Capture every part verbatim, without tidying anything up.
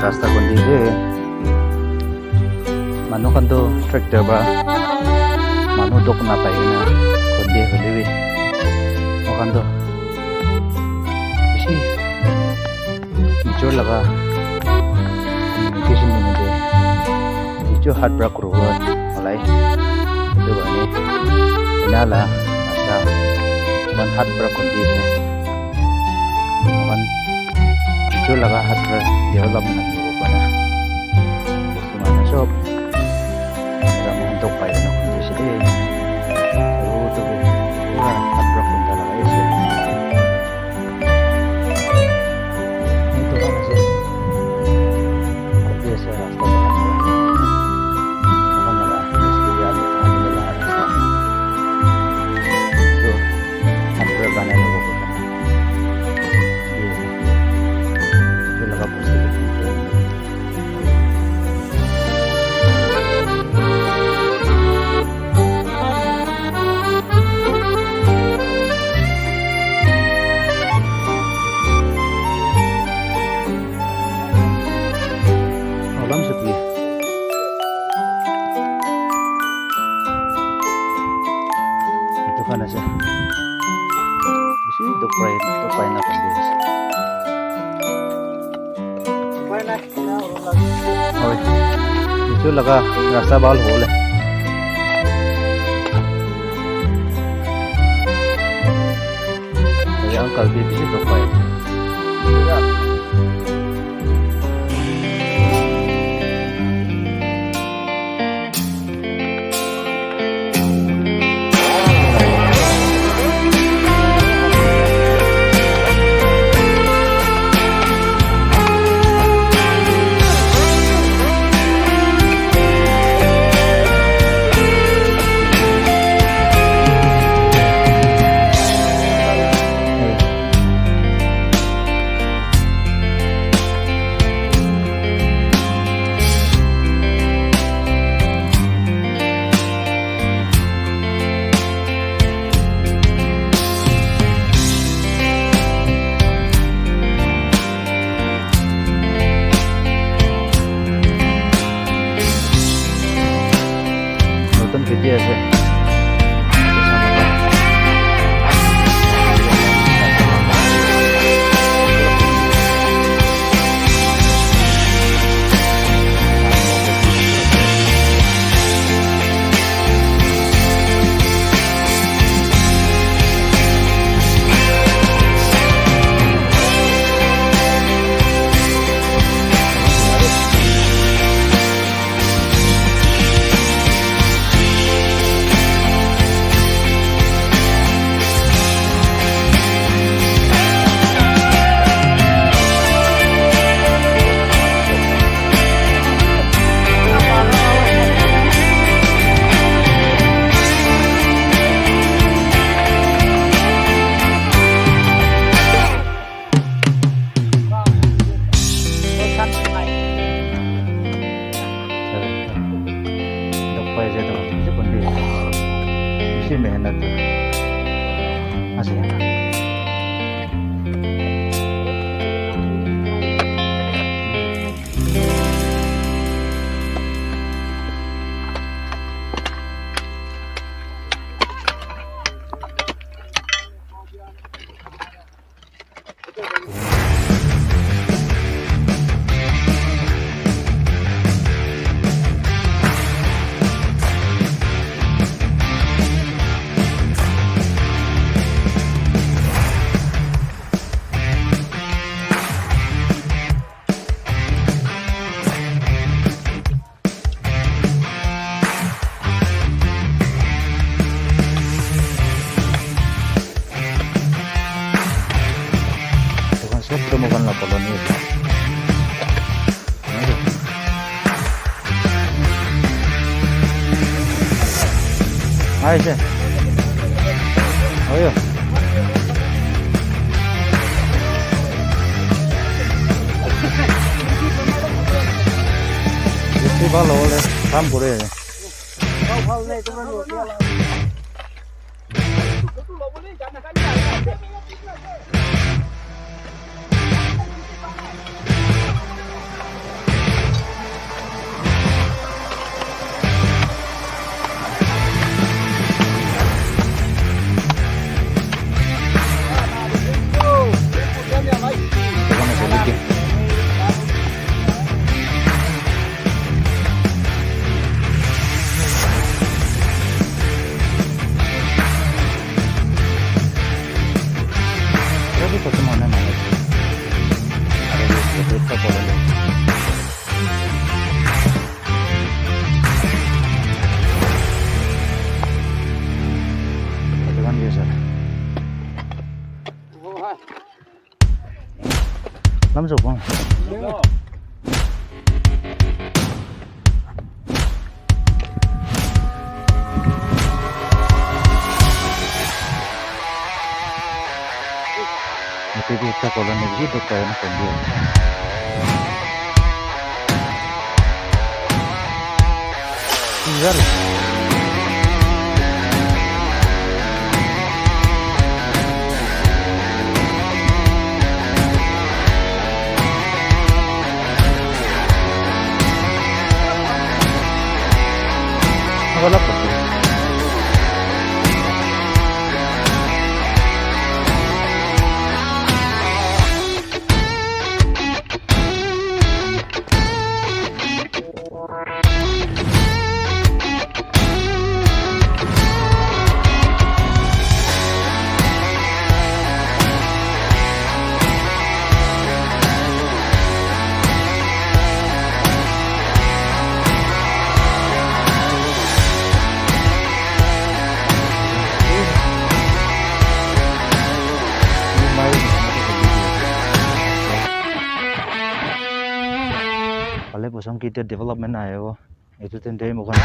Rasta khundi ase. Manu khan toh tractor para manu dok napai kena khundi hoile bi moikhan toh bishi nijor laga communication nimite nijor hat para kuribo olai. Etu karne ena la rasta eman hat para khundi ase. Moikhan nijor laga hat para develop nahobo para. Etu karne sob Ram mohan tok pai kena khundi ase de. Aru tu pura hat para khunda lagai ase. Etu khan ase. Khundi ase rasta jaga ase. Mohan laga mistri ase, mohan laga rasta. Etu hat para banai lobo. Etu laga bosti. Olam sepi. Etu khan ase. Bishi duk pai, duk pai na khan ase. Hoi. Etu laga rasta bhal hobo le. Etu uncle bi bishi duk pai. Notun kheti ase. Duk pai ase toh, bishi mehnat ase. Etu khan sob tu moikhan la colony ase. Aise. Oyo. Bishi bhal hobo le kam kore. Lam jo pon. Ete bi ekta colony bishi duk pai na kondi ase. Phale bosong ki development ahibo. Etu time te moikhan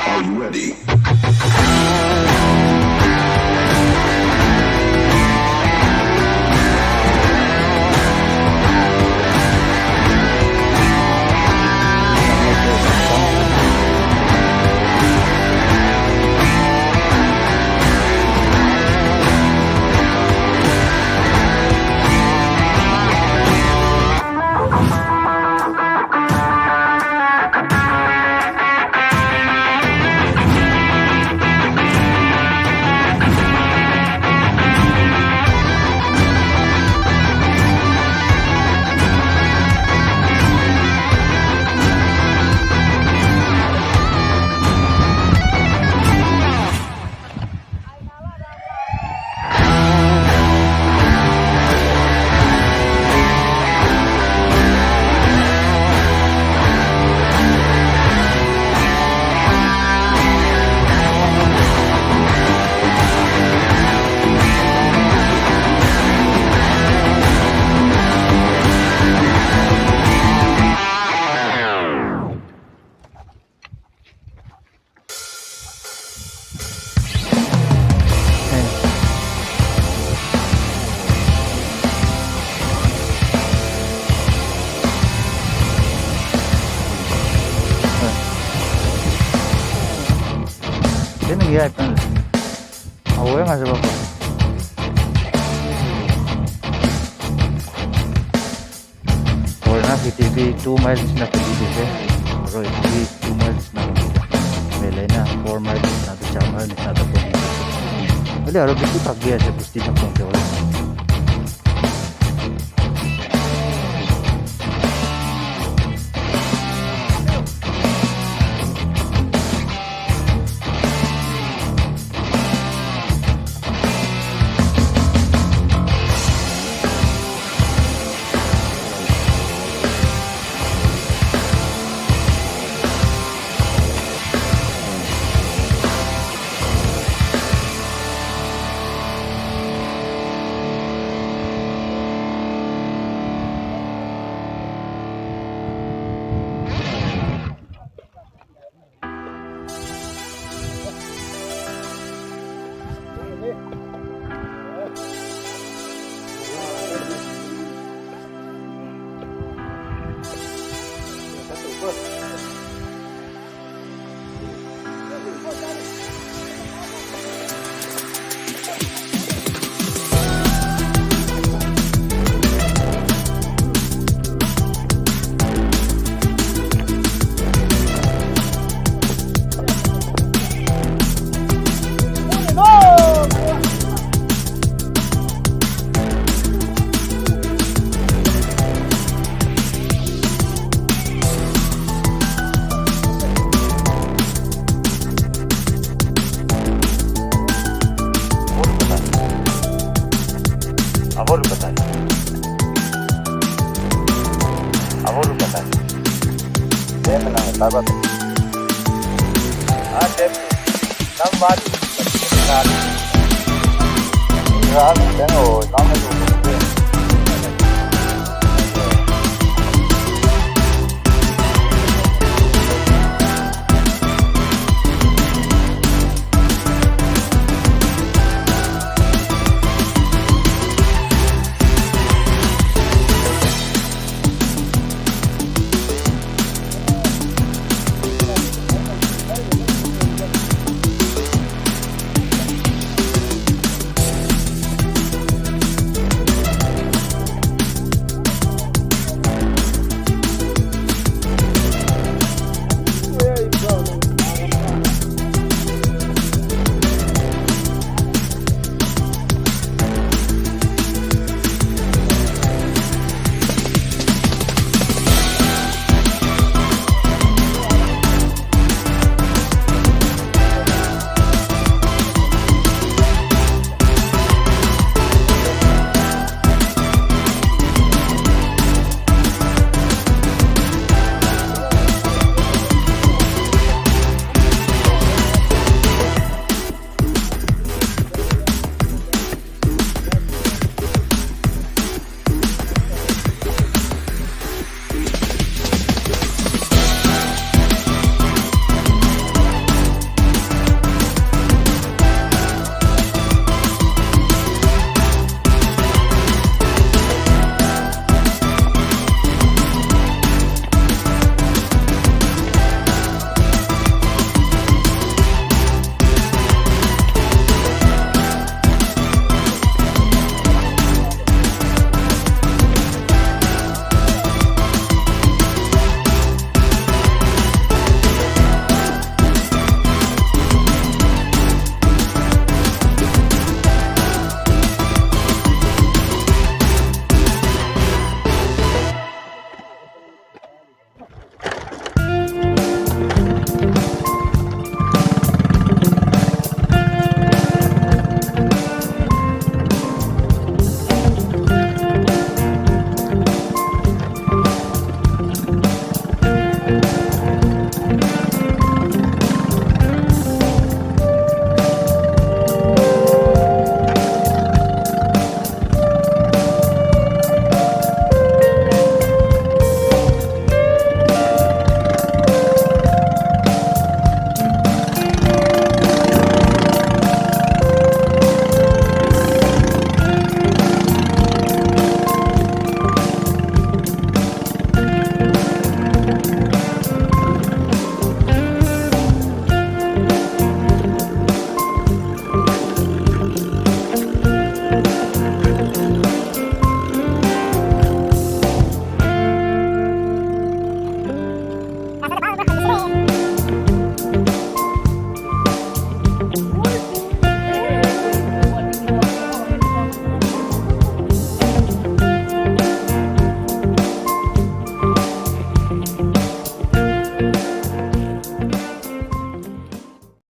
Are you ready? Then we are done. Awo yang ase baba. Aru na kheti bi two miles nishina kheti dise. Aru etu bi two miles nishina kheti dise. Milai na four miles nishina, char miles nishina kheti dise. Hoile aru bishi thaki ase, bosti thaki ase. Amo lu kata. Dem na taba. Ah, dem. Nam bad. Ram, dem o, nam lu.